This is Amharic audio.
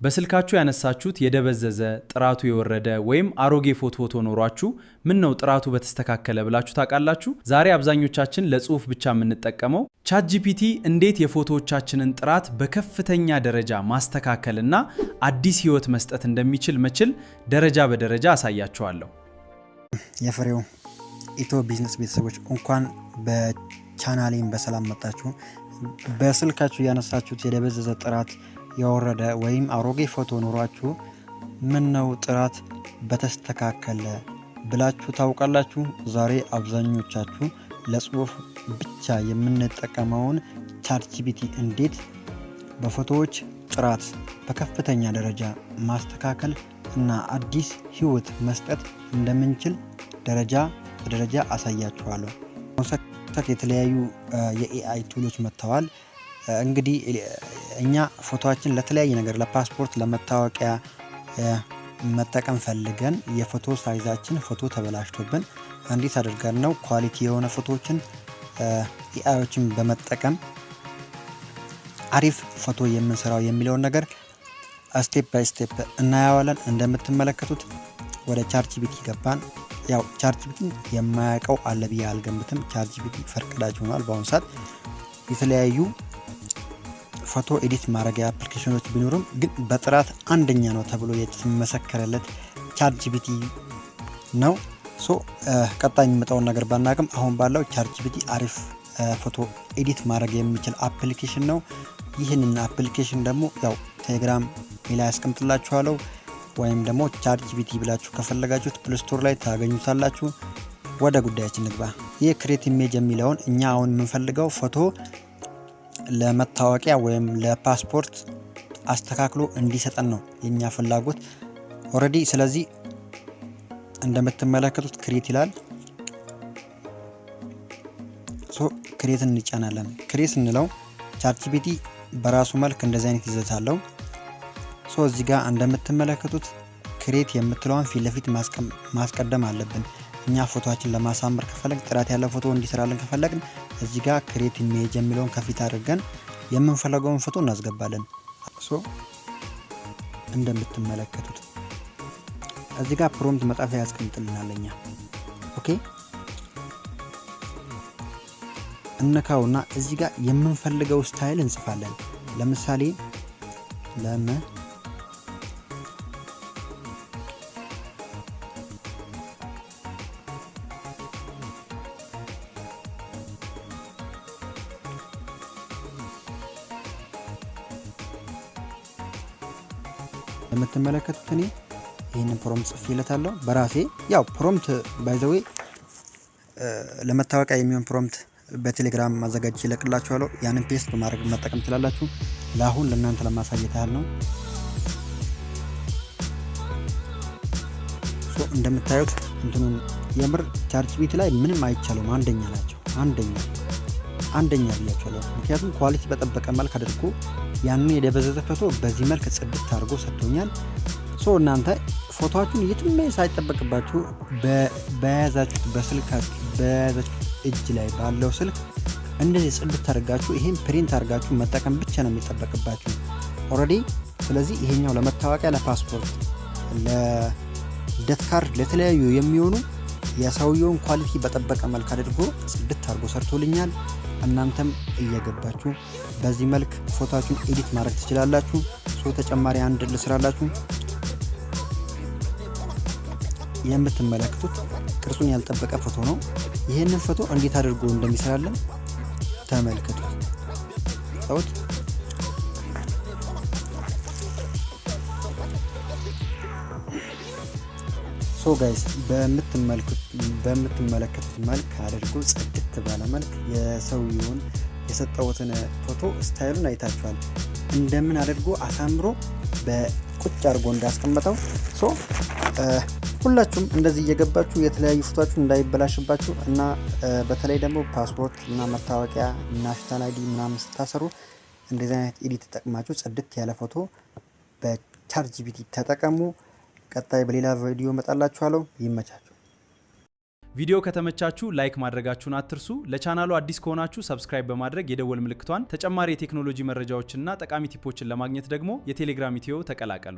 በስልካችሁ ያነሳችሁት የደበዘዘ፣ ጥራቱ የወረደ ወይም አሮጌ ፎቶ ኖሯችሁ ምን ነው ጥራቱ በተስተካከለ ብላችሁ ታውቃላችሁ? ዛሬ አብዛኞቻችን ለጽሁፍ ብቻ የምንጠቀመው ChatGPT እንዴት የፎቶዎቻችንን ጥራት በከፍተኛ ደረጃ ማስተካከልና አዲስ ህይወት መስጠት እንደሚችል መችል ደረጃ በደረጃ አሳያችኋለሁ። የፍሬው ኢትዮ ቢዝነስ ቤተሰቦች፣ እንኳን በቻናሌም በሰላም መጣችሁ። በስልካችሁ ያነሳችሁት የደበዘዘ፣ ጥራት የወረደ ወይም አሮጌ ፎቶ ኖሯችሁ ምን ነው ጥራት በተስተካከለ ብላችሁ ታውቃላችሁ? ዛሬ አብዛኞቻችሁ ለጽሁፍ ብቻ የምንጠቀመውን ChatGPT እንዴት በፎቶዎች ጥራት በከፍተኛ ደረጃ ማስተካከል እና አዲስ ህይወት መስጠት እንደምንችል ደረጃ በደረጃ አሳያችኋለሁ። የተለያዩ የ AI tool ኦች መጥተዋል። እንግዲህ እኛ ፎቶአችን ለተለያየ ነገር፣ ለፓስፖርት፣ ለመታወቂያ መጠቀም ፈልገን የፎቶ size ኣችን ፎቶ ተበላሽቶብን እንዴት አድርገን ነው quality የሆነ ፎቶዎችን AI ዎችን በመጠቀም አሪፍ ፎቶ የምንሰራው የሚለውን ነገር step by step እናየዋለን። እንደምትመለከቱት ወደ ChatGPT ገባን። ያው ChatGPT ን የማያውቀው አለ ብዬ አልገምትም። ChatGPT ፈርቀዳጅ ሆኗል። በአሁኑ ሰዓት የተለያዩ ፎቶ edit ማድረጊያ application ኖች ቢኖሩም ግን በጥራት አንደኛ ነው ተብሎ የተመሰከረለት ChatGPT ነው። So ቀጣይ የሚመጣውን ነገር ባናቅም አሁን ባለው ChatGPT አሪፍ ፎቶ edit ማድረግ የሚችል application ነው። ይህንን application ደግሞ ያው ቴሌግራም ላይ ያስቀምጥላችኋለሁ ወይም ደግሞ ChatGPT ብላችሁ ከፈለጋችሁት Play Store ላይ ታገኙታላችሁ። ወደ ጉዳያችን ንግባ። ይህ create image የሚለውን እኛ አሁን የምንፈልገው ፎቶ ለመታወቂያ ወይም ለፓስፖርት አስተካክሎ እንዲሰጠን ነው የኛ ፍላጎት already። ስለዚህ እንደምትመለከቱት create ይላል። So create እንጫናለን። Create ስንለው ChatGPT በራሱ መልክ እንደዚህ አይነት ይዘት አለው። So እዚህ ጋር እንደምትመለከቱት create የምትለዋን ፊት ለፊት ማስቀደም አለብን። እኛ ፎቶችን ለማሳመር ከፈለግ፣ ጥራት ያለው ፎቶ እንዲሰራልን ከፈለግን እዚህ ጋር create image የሚለውን ከፊት አድርገን የምንፈልገውን ፎቶ እናስገባለን። So እንደምትመለከቱት እዚህ ጋር prompt መጻፊያ ያስቀምጥልናል። እኛ okay እንነካውና እዚህ ጋር የምንፈልገው style እንጽፋለን። ለምሳሌ የምትመለከቱት እኔ ይህንን prompt ጽፌለታለሁ በራሴ። ያው prompt by the way ለመታወቂያ የሚሆን prompt በቴሌግራም ማዘጋጀት ይለቅላችኋለሁ። ያንን paste በማድረግ መጠቀም ትችላላችሁ። ለአሁን ለእናንተ ለማሳየት ያህል ነው። እንደምታዩት እንትኑን የምር ChatGPT ላይ ምንም አይቻለውም። አንደኛ ናቸው። አንደኛ አንደኛ ብያቸዋለሁ። ምክንያቱም quality በጠበቀ መልክ አድርጎ ያንን የደበዘዘ ፎቶ በዚህ መልክ ጽድት አድርጎ ሰጥቶኛል። So እናንተ ፎቶችሁን የትም ሳይጠበቅባችሁ በያዛችሁት በስልካችሁ፣ በያዛችሁት እጅ ላይ ባለው ስልክ እንደዚህ ጽድት አድርጋችሁ ይሄን print አድርጋችሁ መጠቀም ብቻ ነው የሚጠበቅባችሁ already። ስለዚህ ይሄኛው ለመታወቂያ፣ ለፓስፖርት፣ ለልደት ካርድ፣ ለተለያዩ የሚሆኑ የሰውየውን quality በጠበቀ መልክ አድርጎ ጽድት አድርጎ ሰርቶልኛል። እናንተም እየገባችሁ በዚህ መልክ ፎቶችሁን edit ማድረግ ትችላላችሁ። So ተጨማሪ አንድ ልስራላችሁ። የምትመለከቱት ቅርጹን ያልጠበቀ ፎቶ ነው። ይህንን ፎቶ እንዴት አድርጎ እንደሚሰራልን ተመልከቱት። ሰውት so guys፣ በምትመለከቱት መልክ አድርጎ ጽድት ባለ መልክ የሰውየውን የሰጠሁትን ፎቶ style ኡን አይታችኋል። እንደምን አድርጎ አሳምሮ በቁጭ አድርጎ እንዳስቀመጠው። So ሁላችሁም እንደዚህ እየገባችሁ የተለያዩ ፎቶችሁ እንዳይበላሽባችሁ እና በተለይ ደግሞ ፓስፖርት እና መታወቂያ፣ national ID ምናምን ስታሰሩ እንደዚህ አይነት edit ተጠቅማችሁ ጽድት ያለ ፎቶ በ ChatGPT ተጠቀሙ። ቀጣይ በሌላ ቪዲዮ እመጣላችኋለሁ። ይመቻችሁ። ቪዲዮ ከተመቻችሁ like ማድረጋችሁን አትርሱ። ለቻናሉ አዲስ ከሆናችሁ subscribe በማድረግ የደወል ምልክቷን፣ ተጨማሪ የቴክኖሎጂ መረጃዎችንና ጠቃሚ tip ኦችን ለማግኘት ደግሞ የቴሌግራም ኢትዮ ተቀላቀሉ።